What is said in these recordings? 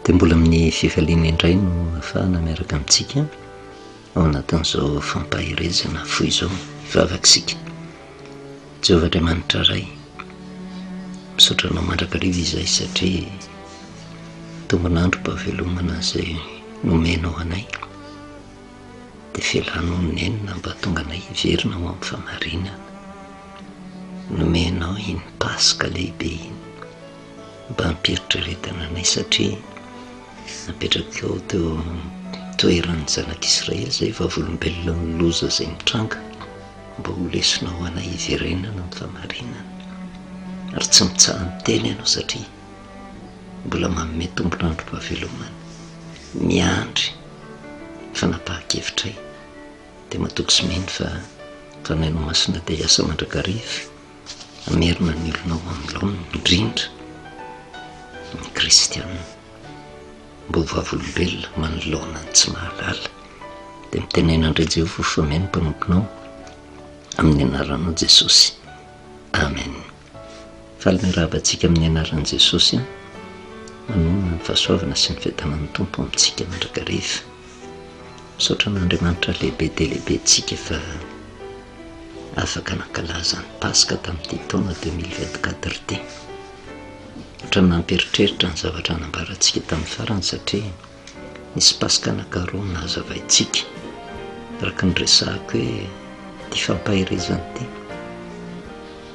Dia mbola amin'ny fifaliana indray no ahafahana miaraka amintsika ao anatin'izao fampaherezana fohy izao. Hivavaka isika. Jehovah Andriamanitra Ray, misaotra Anao mandrakariva izahay satria tombon'androm-pahavelomana izay nomenao anay. Dia fialanao ny nenina mba hahatonga anay hiverina ho amin'ny fahamarinana. Nomenao iny Paska lehibe iny mba hampieritreretana anay satria napetrakao teo toeran'ny zanak'Israely izay vavolombelona ny loza izay mitranga mba ho lesona ho anay hiverenana amin'ny fahamarinana. Ary tsy mitsaha-miteny ianao satria mbola manome tombon'androm-pahavelomana miandry fanapahan-kevitray dia matoky sy mino fa Fanahinao Masina dia hiasa mandrakariva hamerina ny olona ho amin'ny laoniny, indrindra ny kristiana mba ho vavolombelona manoloana ny tsy mahalala. Dia mitenena indray Jehovah fa omeo ny mpanomponao amin'ny anaranao Jesosy. Amen. Faly miarahaba antsika amin'ny anaran'i Jesosy aho. Manonona ny fahasoavana sy ny fiadanan'ny Tompo amintsika mandrakariva. Misaotra an'Andriamanitra lehibe dia lehibe antsika fa afaka nankalaza ny Paska tamin'ity taona 2024 ity. Ohatran'ny nampieritreritra ny zavatra nambarantsika tamin'ny farany satria nisy Paska anankiroa nahazavaintsika. Araka ny resahako hoe ity fampaherezana ity.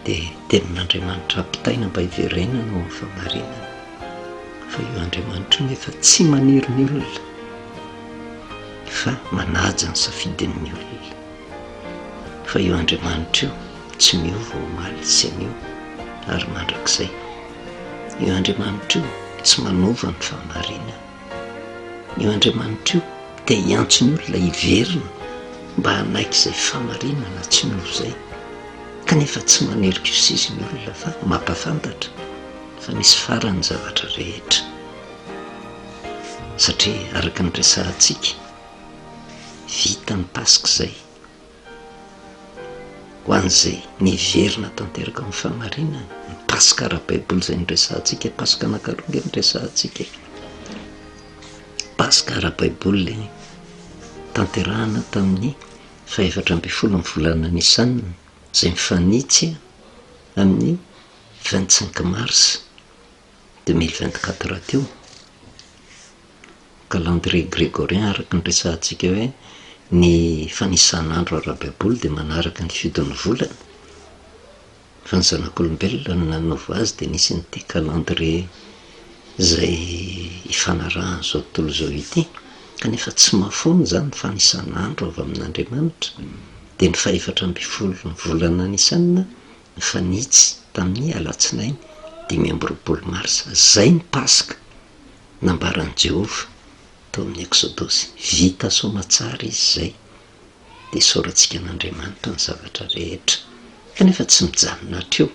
Dia tenin'Andriamanitra ampitaina mba hiverenana ao amin'ny fahamarinana. Fa io Andriamanitra io nefa tsy maniry ny olona fa manaja ny safidin'ny olona. Fa io Andriamanitra io tsy miova omaly sy anio ary mandrakizay. Io Andriamanitra io tsy manova ny fahamarinana. Io Andriamanitra io te hiantso ny olona hiverina mba hanaiky izay fahamarinana tsy miova izay. Kanefa tsy manery kosa izy ny olona fa mampahafantatra fa misy farany ny zavatra rehetra. Satria araka ny resahantsika, vita ny Paska izay ho an'izay niverina tanteraka amin'ny fahamarinana, ny Paska ara-baiboly izay noresahantsika, Paska anankiroa ange no resahantsika e. Paska ara-baiboly ilay tanterahana tamin'ny fahefatra ambin'ny ny volana Nisan, izay mifanitsy amin'ny 25 mars 2024 teo. Calendrier grégorien araka ny resahantsika hoe ny fanisan'andro ara-baiboly dia manaraka ny fihodin'ny volana. Fa ny zanak'olombelona no nanova azy dia nisy an'ity calendrier izay ifanarahan'izao tontolo izao ity. Kanefa tsy mahafoana izany ny fanisan'andro avy amin'Andriamanitra. Dia ny fahefatra ambin'ny ny volana Nisan nifanitsy tamin'ny alatsinainy 25 marsa. Izay ny Paska nambaran'i Jehovah tao amin'ny Eksodosy. Vita soamatsara izy izay. Dia isaorantsika an'Andriamanitra ny zavatra rehetra. Kanefa tsy mijanona hatreo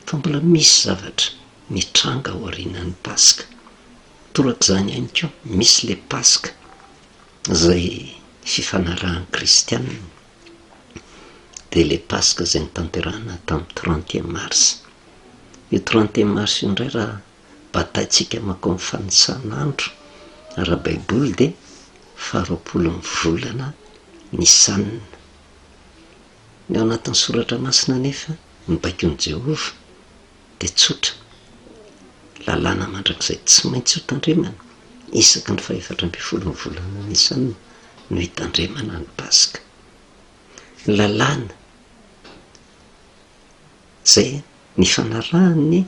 fa mbola misy zavatra mitranga aorianan'ny Paska. Torak'izany ihany koa, misy ilay Paska izay fifanarahan'ny kristiana, dia ilay Paska izay notanterahina tamin'ny 31 mars. Io 31 mars io indray raha bataintsika mankao amin'ny fanisan'andro ara-baiboly dia faharoapolon'ny volana Nisan. Ny ao anatin'ny soratra masina anefa, ny baikon'i Jehovah dia tsotra, lalàna mandrakizay tsy maintsy hotandremana isaky ny fahefatra ambin'ny folon'ny volana Nisan no hitandremana ny Paska. Ny lalàna izay nifanarahan'ny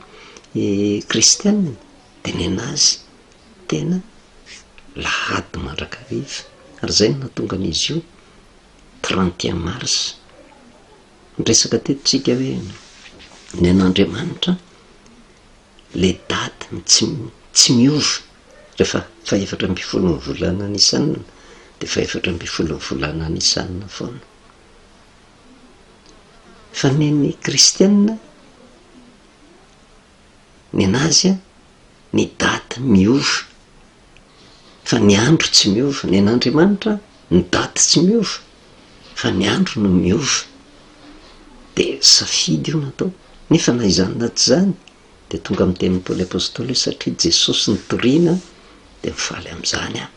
kristiana dia nenazy tena lahady mandrakariva ary izay no nahatonga an'izy io 31 mars. Niresaka teto tsika hoe ny an'Andriamanitra le daty tsy tsy miova rehefa fahefatra ambin'ny folon'ny volana Nisan dia fahefatra ambin'ny folon'ny volana Nisan foana. Fa ny an'ny kristiana ny anazy an, ny daty miova fa ny andro tsy miova, ny an'Andriamanitra ny daty tsy miova fa ny andro no miova, dia safidy io natao, nefa na izany na tsy izany dia tonga amin'ny tenin'i Paoly Apostoly hoe satria Jesosy nitoriana. Dia mifaly amin'izany aho.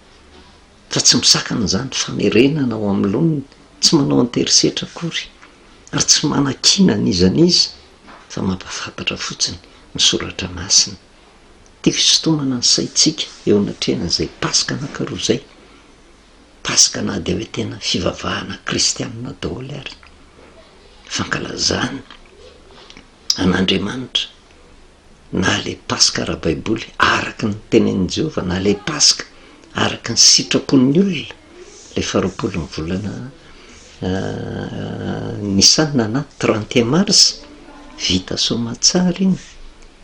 Fa tsy misakana izany famerenana ao amin'ny laoniny, tsy manao an-terisetra akory, ary tsy manakiana an'iza n'iza fa mampahafantatra fotsiny ny soratra masina. Tiako hisintomana ny saintsika eo anatrehan'izay Paska anankiroa izay, Paska na dia hoe tena fivavahana kristianina daholo ary, fankalazana an'Andriamanitra, na ilay Paska ara-baiboly araka ny tenenin'i Jehovah, na ilay Paska araka ny sitrapon'ny olona, ilay faharoapolon'ny volana Nisana na 31 mars, vita soamatsara iny,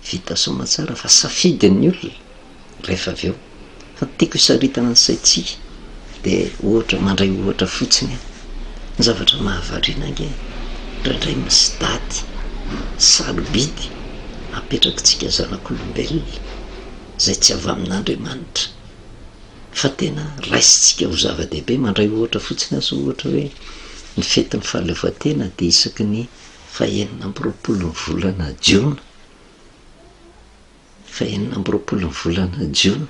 vita soamatsara fa safidin'ny olona rehefa avy eo. Fa ny tiako hisaritana ny saintsika dia ohatra, mandray ohatra fotsiny aho. Ny zavatra mahavariana ange, indraindray misy daty sarobidy apetrakitsika zanak'olombelona izay tsy avy amin'Andriamanitra fa tena raisintsika ho zava-dehibe. Mandray ohatra fotsiny aho zao ohatra hoe ny fetin'ny fahaleovantena dia isaky ny fahenina amby roapolon'ny volana jiona. Fahenina amby roapolon'ny volana jiona.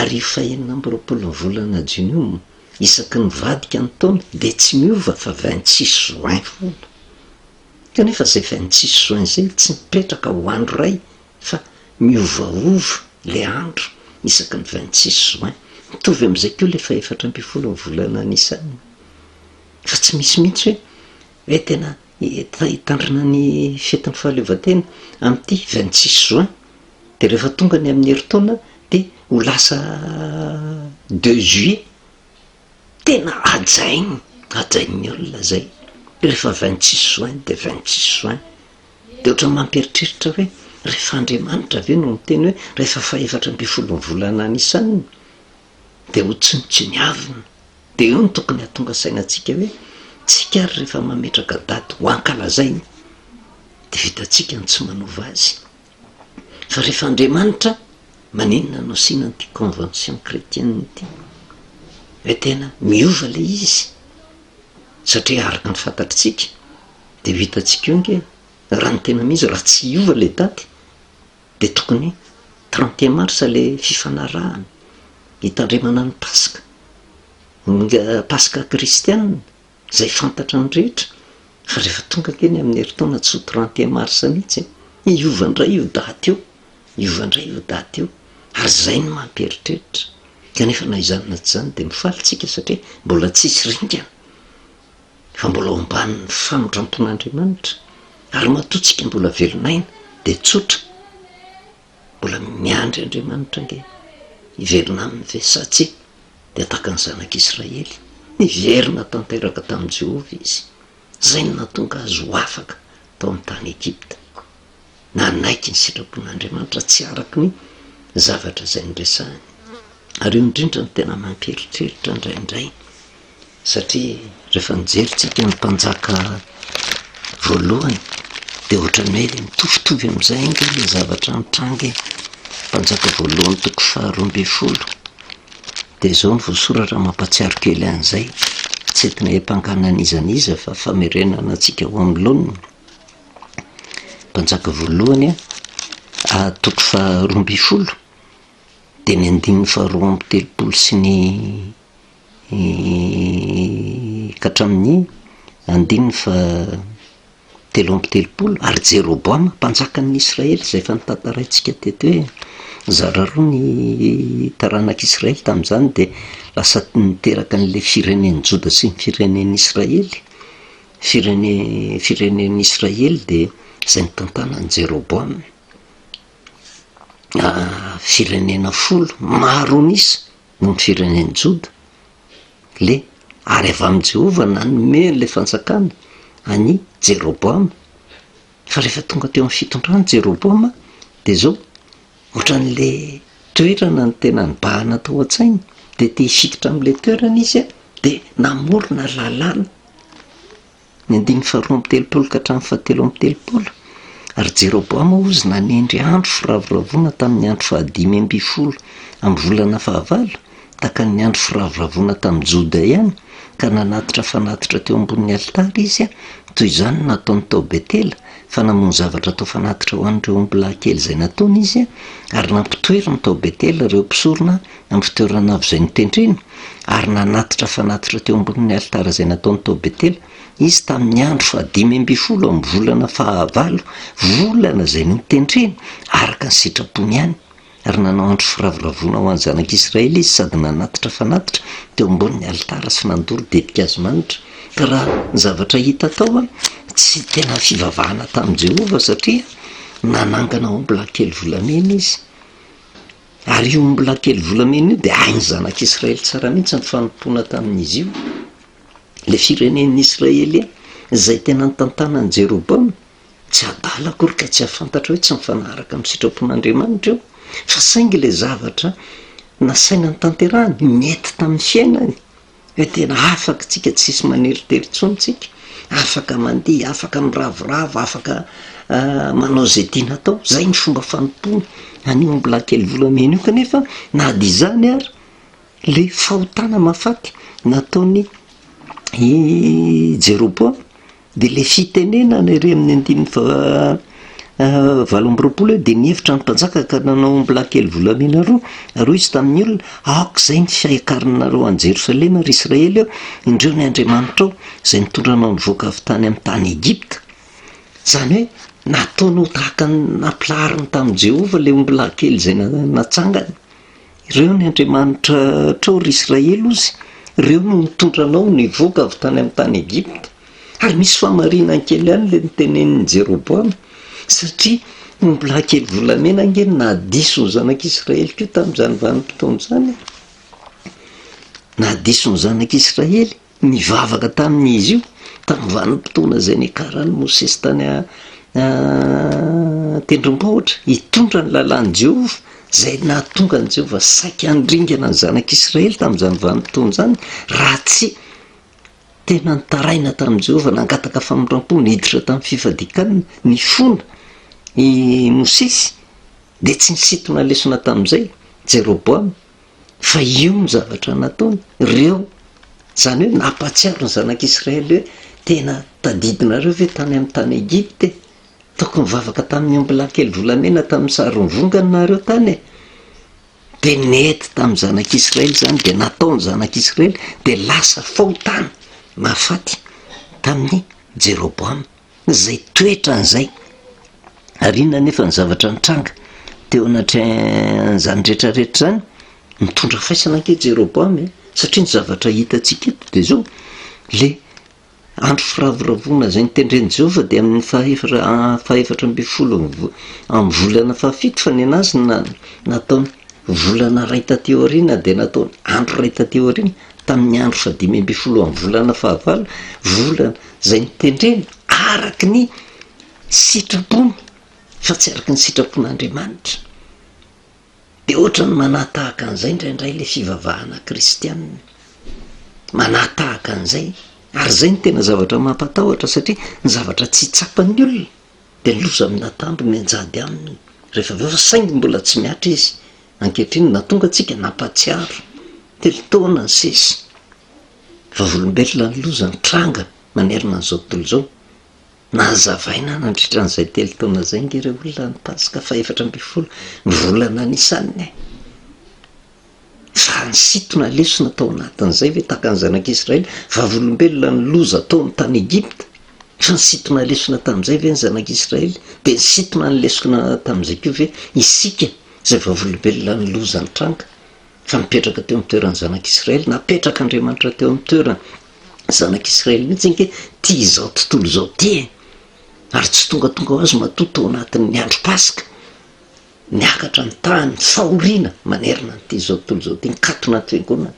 Ary io fahenina amby roapolon'ny volana jiona io, isaky ny mivadika ny taona dia tsy miova fa 26 juin foana. Kanefa izay 26 juin izay tsy mipetraka ho andro iray fa miovaova ilay andro isaky ny 26 juin. Mitovy amin'izay koa ilay fahefatra ambin'ny folon'ny volana Nisana. Fa tsy misy mihitsy hoe hoe tena Hitandrina ny fetin'ny fahaleovantena amin'ity 26 juin, dia rehefa tonga ny amin'ny herintaona dia ho lasa deux juillet. Tena hajainy, hajain'ny olona izay. Rehefa 26 juin dia 26 juin. Dia ohatran'ny mampieritreritra hoe rehefa Andriamanitra ve no miteny hoe rehefa fahefatra ambin'ny folon'ny volana Nisana dia ho tsinontsiniavina. Dia eo no tokony hahatonga saina antsika hoe tsika ary rehefa mametraka daty ho ankalazaina dia vitantsika ny tsy manova azy. Fa rehefa Andriamanitra, maninona no asiana an'ity convention chrétienne ity? Hoe tena miova ilay izy. Satria araka ny fantatritsika dia ho hitantsika eo ange raha ny tena mizy raha tsy hiova ilay daty dia tokony 31 mars ilay fifanarahana hitandremana ny Paska, ny Paska kristianina izay fantatra ny rehetra, fa rehefa tonga ange ny amin'ny herintaona tsy ho 31 mars mihitsy e, hiova indray io daty io, hiova indray io daty io, ary izay no mampieritreritra, kanefa na izany na tsy izany dia mifaly tsika satria mbola tsisy ringana. fa mbola ao ambanin'ny famindrampon'Andriamanitra, ary matoa tsika mbola velon'aina dia tsotra, mbola miandry Andriamanitra ange hiverina aminy ve sa tsia, dia tahaka ny zanak'Israely, niverina tanteraka tamin'i Jehovah izy, izay no nahatonga azy ho afaka tao amin'ny tany Egypta, nanaiky ny sitrapon'Andriamanitra tsy araka ny zavatra izay noresahiny, ary io indrindra no tena mampieritreritra indraindray. Satria rehefa mijery tsika ny mpanjaka voalohany dia ohatran'ny hoe mitovitovy amin'izay ange ilay zavatra nitranga e. Mpanjaka voalohany toko faharoa ambin'ny folo dia izao no voasoratra mampahatsiaro kely an'izay, tsy entina hiampangana an'iza n'iza fa famerenana antsika ho amin'ny laoniny. Mpanjaka voalohany a, toko faharoa ambin'ny folo dia ny andininy faharoa amby telopolo sy ny ka hatramin'ny andininy faha 33, ary Jeroboama, mpanjakan'ny Israely, izay efa notantaraintsika teto hoe nizara roa ny taranak'i Israely tamin'izany dia lasa niteraka an'ilay firenen'i Joda sy ny firenen'i Israely. Firene- firenen'i Israely dia izay nitantanan'i Jeroboama. Firenena folo maro an'isa noho ny firenen'i Joda, le ary avy amin'i Jehovah nanome an'ilay fanjakana an'i Jeroboama. Fa rehefa tonga teo amin'ny fitondrana Jeroboama dia izao, ohatran'ilay toerana no tena nibahana tao an-tsainy, dia te hifikitra amin'ilay toerana izy dia namorona lalàna. Ny andininy faharoa amby telopolo ka hatramin'ny fahatelo amby telopolo, Ary Jeroboama hozy nanendry andro firavoravoana tamin'ny andro fahadimy ambin'ny folo amin'ny volana fahavalo, tahaka ny andro firavoravoana tamin'i Joda ihany, ka nanatitra fanatitra teo ambonin'ny alitara izy, toy izany no nataony tao Betela, fa namono zavatra atao fanatitra ho an'ireo ombilahy kely izay nataony izy, ary nampitoeriny tao Betela ireo mpisorona amin'ny fitoerana avo izay notendreny, ary nanatitra fanatitra teo ambonin'ny alitara izay nataony tao Betela izy tamin'ny andro fahadimy ambin'ny folo amin'ny volana fahavalo, volana izay notendreny araka ny sitrapony ihany. Ary nanao andro firavoravoana ho an'ny zanak'Israely izy sady nanatitra fanatitra teo ambonin'ny alitara sy nandoro ditin-kazo manitra. Ka raha ny zavatra hita tao, tsy tena fivavahana tamin'i Jehovah satria nanangana ombilahy kely volamena izy. Ary io ombilahy kely volamena io dia hain'ny zanak'Israely tsara mihitsy ny fanompoana tamin'izy io. Ilay firenen'Israely izay tena nitantanan'i Jeroboama. Tsy adala akory ka tsy hahafantatra hoe tsy mifanaraka amin'ny sitrapon'Andriamanitra io, fa saingy ilay zavatra nasaina notanterahiny nety tamin'ny fiainany, hoe tena afaka tsika, tsisy maneritery intsony tsika, afaka mandeha, afaka miravoravo, afaka manao izay tiana atao, izay ny fomba fanompoana an'io ombilahy kely volamena io, kanefa na dia izany ary ilay fahotana mahafaty nataon'i Jeroboama Dia ilay fitenenana ery amin'ny andininy faha 28 hoe, dia nihevitra ny mpanjaka ka nanao ombilahy kely volamena roa, ary hoy izy tamin'ny olona, Aoka izay ny fiakaranareo any Jerosalema, ry Israely ô, indreo ny Andriamanitrao, izay nitondra anao nivoaka avy tany amin'ny tany Egypta. Izany hoe nataony ho tahaka ny nampilahariny tamin'i Jehovah ilay ombilahy kely izay natsangany. Ireo ny Andriamanitrao, ry Israely, hozy, ireo no nitondra anao nivoaka avy tany amin'ny tany Egypta. Ary misy fahamarinany kely ihany ilay notenenin'i Jeroboama, satria ombilahy kely volamena ange no nahadiso ny zanak'Israely koa tamin'izany vanim-potoana izany e. Nahadiso ny zanak'Israely. Nivavaka taminy izy io tamin'ny vanim-potoana izay niakaran'i Mosesy tany an-tendrombohitra hitondra ny lalàn'i Jehovah, izay nahatonga an'i Jehovah saika handringana ny zanak'Israely tamin'izany vanim-potoana izany, raha tsy tena nitaraina tamin'i Jehovah, nangataka famindram-po, niditra tamin'ny fifadian-kanina, nifona i Mosesy, dia tsy nisintona lesona tamin'izay Jeroboama. Fa io no zavatra nataony, ireo, izany hoe nampahatsiaro ny zanak'Israely hoe tena tadidinareo ve tany amin'ny tany Egypta e? Tokony nivavaka tamin'ny ombilahy kely volamena tamin'ny sarin'ny vongany nareo tany e! Dia nety tamin'ny zanak'Israely izany, dia nataon'ny zanak'Israely, dia lasa fahotana mahafaty tamin'i Jeroboama. Izay toetrany izay. Ary inona anefa ny zavatra nitranga teo anatrehan'izany rehetra rehetra izany? Nitondra faisana ange Jeroboama e, satria ny zavatra hitantsika eto dia izao, le andro firavoravoana izay notendren'i Jehovah dia amin'ny fahefatra fahaefatra ambin'ny folo amin'ny volana fahafito fa nenazy na nataony volana iray taty aoriana dia nataony andro iray taty aoriana tamin'ny andro fahadimy ambin'ny folo amin'ny volana fahavalo, volana izay notendrena araka ny sitrapony fa tsy araka ny sitrapon'Andriamanitra. Dia ohatran'ny manahatahaka an'izay indraindray ilay fivavahana kristianina. Manahatahaka an'izay. Ary izay no tena zavatra mampatahotra satria ny zavatra tsy tsapan'ny olona dia ny loza amin'atambo mianjady aminy rehefa avy eo fa saingy mbola tsy mihatra izy ankehitriny nahatonga antsika nampahatsiaro telo taona nisesy vavolombelona ny loza nitranga manerana an'izao tontolo izao. Nazavaina nandritra an'izay telo taona izay ange ireo olona ny Paska faha-14, ny volana Nisana e! Fa nisintona lesona tao anatin'izay ve tahaka ny zanak'Israely, vavolombelona ny loza ataony tany Egypta? Fa nisintona lesona tamin'izay ve ny zanak'Israely? Dia nisintona ny lesona tamin'izay koa ve isika izay vavolombelona ny loza nitranga? Fa nipetraka teo amin'ny toeran'ny zanak'Israely, napetrak'Andriamanitra teo amin'ny toerany zanak'Israely mihitsy ange ity izao tontolo izao ity e! Ary tsy tongatonga ho azy matoa tao anatin'ny andro Paska, niakatra ny tany, fahoriana manerana an'ity izao tontolo izao ity, nikatona ny fiangonana,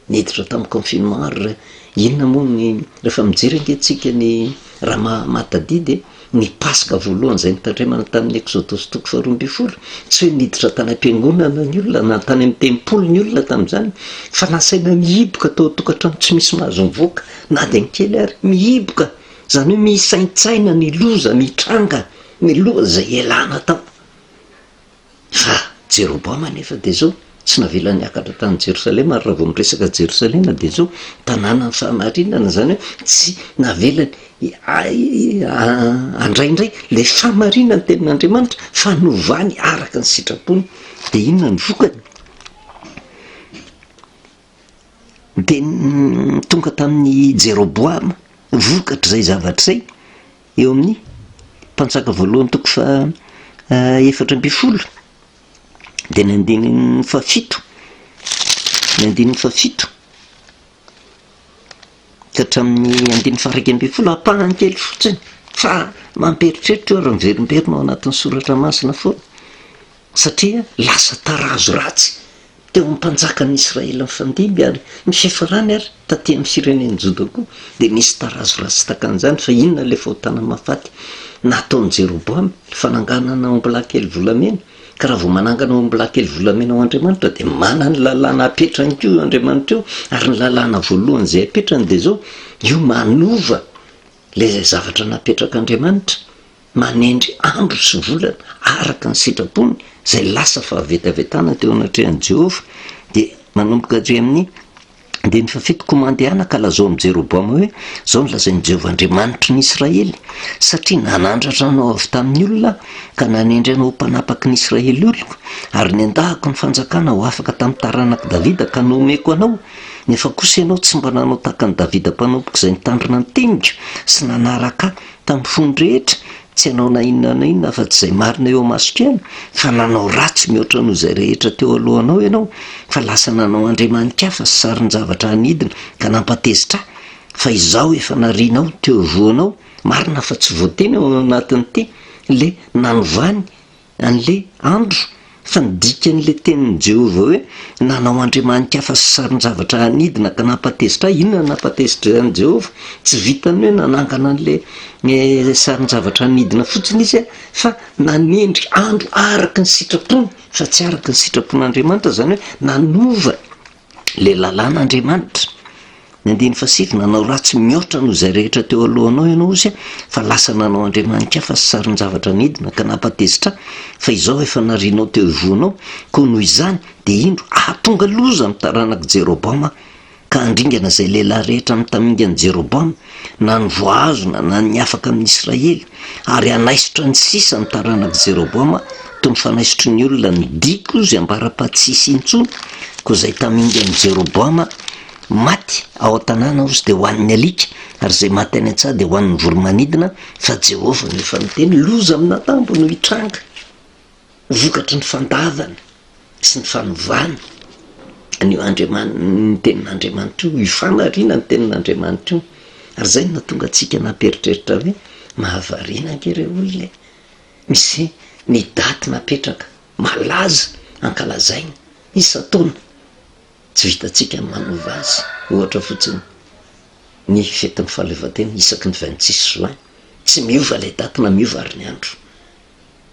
niditra tamin'ny confinement ary inona moa ny, rehefa mijery ange tsika ny raha mahatadidy e, ny Paska voalohany izay notandremana tamin'ny Eksodosy toko faharoa ambin'ny folo, tsy hoe niditra tany am-piangonana ny olona na tany amin'ny tempoly ny olona tamin'izany, fa nasaina mihiboka tao an-tokantrano tsy misy mahazo mivoaka na dia ny kely ary, mihiboka, izany hoe misaintsaina ny loza mitranga mialoha izay hialana tao. Fa Jeroboama anefa dia izao, Tsy navelany hiakatra tany Jerosalema, ary raha vao miresaka Jerosalema dia izao, tanànan'ny fahamarinana, izany hoe tsy navelany handray indray ilay fahamarinan'ny tenin'Andriamanitra fa novany araka ny sitrapony. Dia inona ny vokany? Dia tonga tamin'i Jeroboama, vokatr'izay zavatra izay, eo amin'ny Mpanjaka voalohany toko faha 14, dia ny andininy fahafito, ny andininy fahafito ka hatramin'ny andininy faha 11, ampahany kely fotsiny fa mampieritreritra io ary miverimberina ao anatin'ny soratra masina foana. Satria lasa tarazo ratsy teo amin'ny mpanjakan'ny Israely nifandimby ary ny fiafarany ary taty amin'ny firenen'i Joda koa dia nisy tarazo ratsy tahaka an'izany. Fa inona ilay fahotana mahafaty nataon'i Jeroboama? Ny fananganana ombilahy kely volamena. Ka raha vao manangana ombilahy kely volamena ho Andriamanitra dia manana ny lalàna apetrany koa io Andriamanitra io, ary ny lalàna voalohany izay apetrany dia izao, io manova ilay zavatra napetrak'Andriamanitra. Manendry andro sy volana araka ny sitrapony, izay lasa fahavetavetana teo anatrehan'i Jehovah, dia manomboka hatrey amin'ny andininy fahafito, Koa mandehana ka lazao amin'i Jeroboama hoe, Izao no lazain'i Jehovah Andriamanitry ny Israely, Satria nanandratra anao avy tamin'ny olona Aho, ka nanendry anao ho mpanapaky ny Israely oloko, ary nendahako ny fanjakana ho afaka tamin'ny taranak'i Davida ka nomeko anao, nefa kosa ianao tsy mba nanao tahaka an'i Davida mpanompoko izay nitandrina ny teniko sy nanaraka Ahy Tamin'ny fony rehetra, tsy hanao na inona na inona afa-tsy izay marina eo imasoko ihany, fa nanao ratsy mihoatra noho izay rehetra teo alohanao ianao, fa lasa nanao andriamani-kafa sy sarin-javatra hanidina ka nampatezitra ahy, fa izaho efa narianao teo ivohonao, marina fa tsy voateny ao anatin'ity ilay nanovany An'ilay andro, fa ny dikan'ilay tenin'i Jehovah hoe nanao andriamani-kafa sy sarin-javatra hanidina ka nampatezitra ahy, inona no nampatezitra an'i Jehovah? Tsy vitan'ny hoe nanangana an'ilay sarin-javatra hanidina fotsiny izy, fa nanendry andro araka ny sitrapony, fa tsy araka ny sitrapon'Andriamanitra, izany hoe nanova Ilay lalàn'Andriamanitra. Ny andininy fahasivy, Nanao ratsy mihoatra noho izay rehetra teo alohanao ianao, hozy, fa lasa nanao andriamani-kafa sy sarin-javatra nidina ka nampatezitra ahy, fa izao efa narianao teo ivohonao, koa noho izany, dia indro, hahatonga loza amin'ny taranak'i Jeroboama aho, ka handringana izay lehilahy rehetra amin'ny tamingan'i Jeroboama, na ny voahazona na ny afaka amin'i Israely, ary hanaisotra ny sisa amin'ny taranak'i Jeroboama toy ny fanaisotry ny olona ny diky ozy ambara-paha-tsy hisy intsony, koa izay tamingan'i Jeroboama maty ao an-tanàna ozy dia ho an'ny alika, ary izay maty any an-tsaha dia ho an'ny voro-manidina, fa Jehovah no efa niteny, loza amin'atambo no hitranga. Vokatry ny fandavana sy ny fanovana an'io Andriamani- ny tenin'Andriamanitra io, io fanariana ny tenin'Andriamanitra io. Ary izay no nahatonga antsika nampieritreritra hoe mahavariana ange ireo olona e! Misy ny daty napetraka, malaza, ankalazaina isan-taona, tsy vitantsika ny manova azy. Ohatra fotsiny, ny fetin'ny fahaleovantena isaky ny 26 juin, tsy miova ilay daty na miova ary ny andro.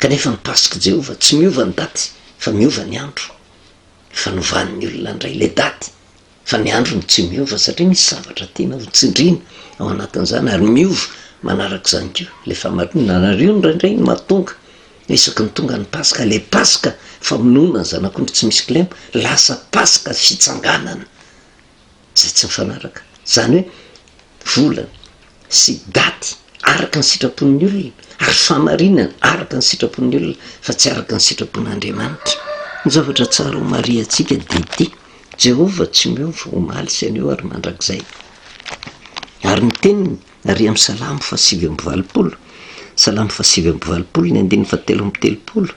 Kanefa ny Pask'i Jehovah, tsy miova ny daty fa miova ny andro. Efa novan'ny olona indray ilay daty fa ny andro no tsy miova satria misy zavatra tiana ho tsindriana ao anatin'izany ary miova manarak'izany koa ilay fahamarinana. Ary io indraindray no mahatonga isaky ny tonga ny Paska, ilay Paska famonoana ny zanak'ondry tsy misy kilema, lasa Paska fitsanganana. izay tsy mifanaraka. Izany hoe volana sy daty araka ny sitrapon'ny olona ary fahamarinana araka ny sitrapon'ny olona fa tsy araka ny sitrapon'Andriamanitra. Ny zavatra tsara ho marihantsika dia ity, Jehovah tsy miova omaly sy anio ary mandrakizay. Ary ny teniny ary amin'ny Salamo faha-89, Salamo faha-89 ny andininy faha-33,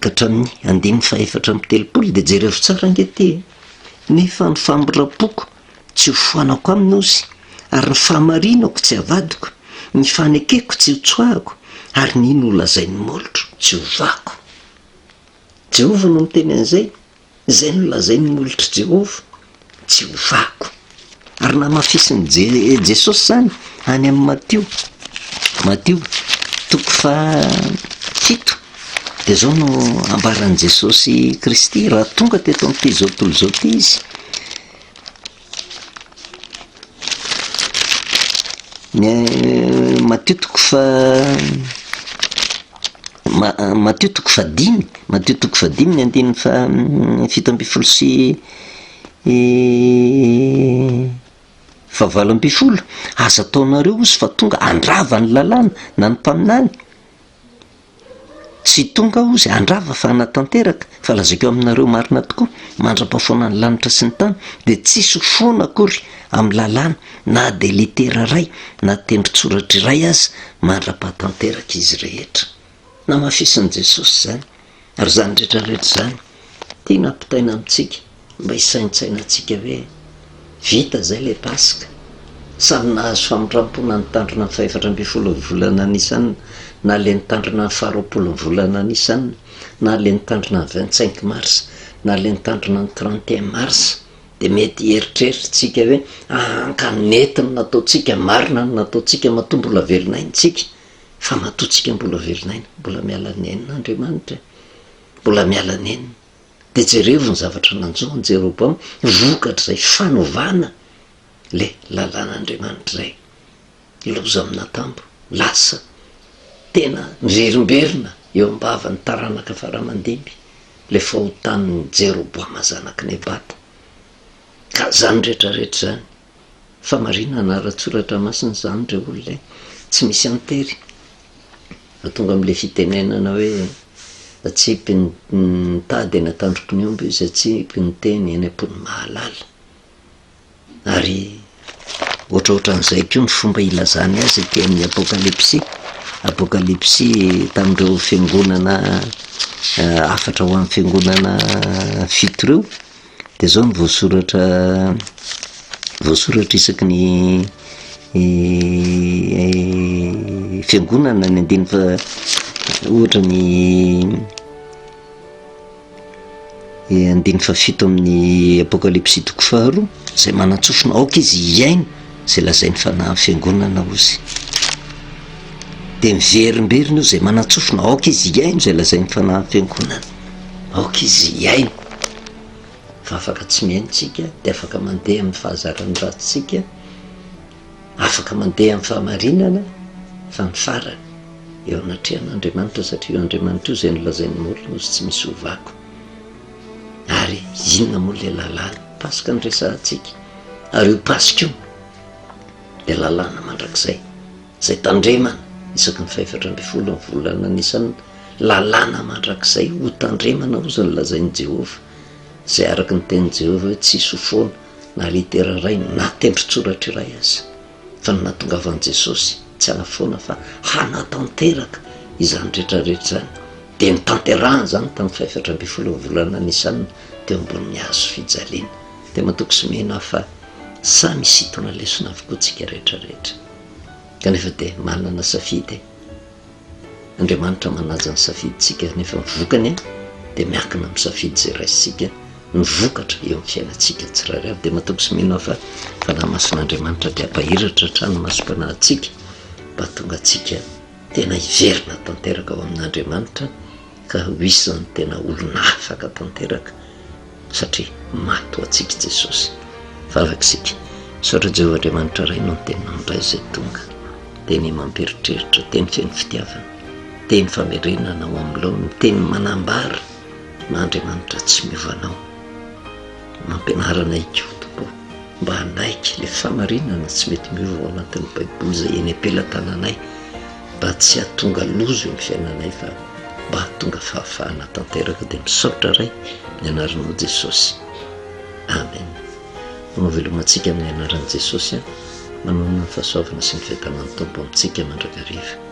ka hatramin'ny andininy faha-34 dia jerevo tsara ange ity e! Nefa ny famindram-poko tsy ho foanako aminy ozy, ary ny fahamarinako tsy havadiko, ny fanekeko tsy hotsoahako, ary ny nolazain'ny molotro tsy hovako. Jehovah no miteny an'izay. Izay nolazain'ny molotr'i Jehovah, tsy hovako. Ary namafisin'i Jesosy izany any amin'i Matio, Matio toko fahafito, dia izao no ambaran'i Jesosy Kristy raha tonga teto amin'ity izao tontolo izao ity izy. Ny Matio toko faha. Matio toko fahadimy, Matio toko fahadimy ny andininy faha 17 sy faha 18, aza ataonareo ozy fa tonga handrava ny lalàna na ny mpaminany. Tsy tonga aho hozy handrava fa hanatanteraka, fa lazaiko aminareo marina tokoa, mandra-pahafoana ny lanitra sy ny tany, dia tsy hisy ho foana akory amin'ny lalàna na dia litera iray na tendron-tsoratra iray aza mandra-pahatanteraka izy rehetra. Namafisin'i Jesosy izany, ary izany rehetra rehetra izany tiana hampitaina amintsika. Mba hisaintsainantsika hoe vita izay ilay Paska, samy nahazo famindram-po na nitandrina ny fahefatra ambinifolo ny volana Nisan, na ilay nitandrina ny faharoapolo ny volana Nisan, na ilay nitandrina ny vingt cinq mars, na ilay nitandrina ny trente et un mars, dia mety hieritreritra isika hoe aa ka nety ny nataontsika, marina ny nataontsika matoa mbola velon'aina isika, fa matoa tsika mbola velon'aina, mbola miala nenina Andriamanitra e, mbola miala nenina. Dia jerevo ny zavatra nanjo an'i Jeroboama vokatr'izay fanovana le lalàn'Andriamanitra izay. Loza amin'atambo, lasa tena miverimberina eo am-bavan'ny taranaka fara-mandimby le fahotan'i Jeroboama zanak'i Nebata. Ka izany rehetra rehetra izany, famarinana ara-tsoratra masina izany re olona e, tsy misy an-tery. Fa tonga amin'ilay fitenenana hoe atsipy ny tady eny an-tandroky ny omby izy, atsipy ny teny eny am-pon'ny mahalala. Ary ohatraohatran'izay koa ny fomba ilazany azy aty amin'ny Apokalypsy. Apokalypsy tamin'ireo fiangonana hafatra ho an'ny fiangonana fito ireo. Dia izao no voasoratra voasoratra isaky ny fiangonana ny andininy faha ohatra ny andininy fahafito amin'ny apokalypsy toko faharoa, izay manan-tsofina aoka izy hihaino izay lazain'ny fanahin'ny fiangonana hozy. Dia miverimberina io izay manan-tsofina aoka izy hihaino izay lazain'ny fanahin'ny fiangonana. Aoka izy hihaino. Fa afaka tsy mihaino tsika dia afaka mandeha amin'ny fahazaran-dratsitsika, afaka mandeha amin'ny fahamarinana fa ny farany eo anatrehan'Andriamanitra satria io Andriamanitra io izay nolazain'ny molony ozy tsy misy ovako. Ary inona moa ilay lalàna? Paska no resahantsika. Ary io Paska io dia lalàna mandrakizay. Izay tandremana isaky ny fahefatra ambinifolo ny volana Nisan, lalàna mandrakizay ho tandremana hozy ny lazain'i Jehovah, izay araka ny tenin'i Jehovah hoe tsy hisy ho foana na litera iray na tendron-tsoratra iray aza. Fa ny nahatongavan'i Jesosy tsy hanafoana fa hanatanteraka izany rehetra rehetra izany, dia notanterahany izany tamin'ny fahefatra ambinifolo ny volana Nisan teo ambonin'ny hazo fijaliana. Dia matoky sy mino aho fa samy hisintona lesona avokoa tsika rehetra rehetra. Kanefa dia manana safidy e. Andriamanitra manaja ny safidintsika nefa ny vokany dia miankina amin'ny safidy izay raisintsika ny vokatra eo amin'ny fiainantsika tsirairay avy. Dia matoky sy mino aho fa Fanahy Masin'Andriamanitra dia hampahiratra hatrany ny masom-panahintsika mba hahatonga antsika tena hiverina tanteraka ao amin'Andriamanitra ka ho isan'ny tena olona afaka tanteraka satria maty ho antsika Jesosy. Vavaka isika. Misaotra Jehovah Andriamanitra Ray noho ny teninao indray izay tonga. Teny mampieritreritra, teny feno fitiavana, teny famerenana ho amin'ny laoniny, teny manambara na Andriamanitra tsy miova anao. Mampianara anay koa Tompo mba hanaiky ilay famarinana tsy mety miova ao anatin'ny Baiboly izay eny am-pelatananay mba tsy hahatonga loza eo amin'ny fiainanay fa mba hahatonga fahafahana tanteraka dia misaotra Ray ny anaranao Jesosy. Amen. Manao veloma antsika amin'ny anaran'i Jesosy aho. Manonona ny fahasoavana sy ny fiadanan'ny Tompo amintsika mandrakariva.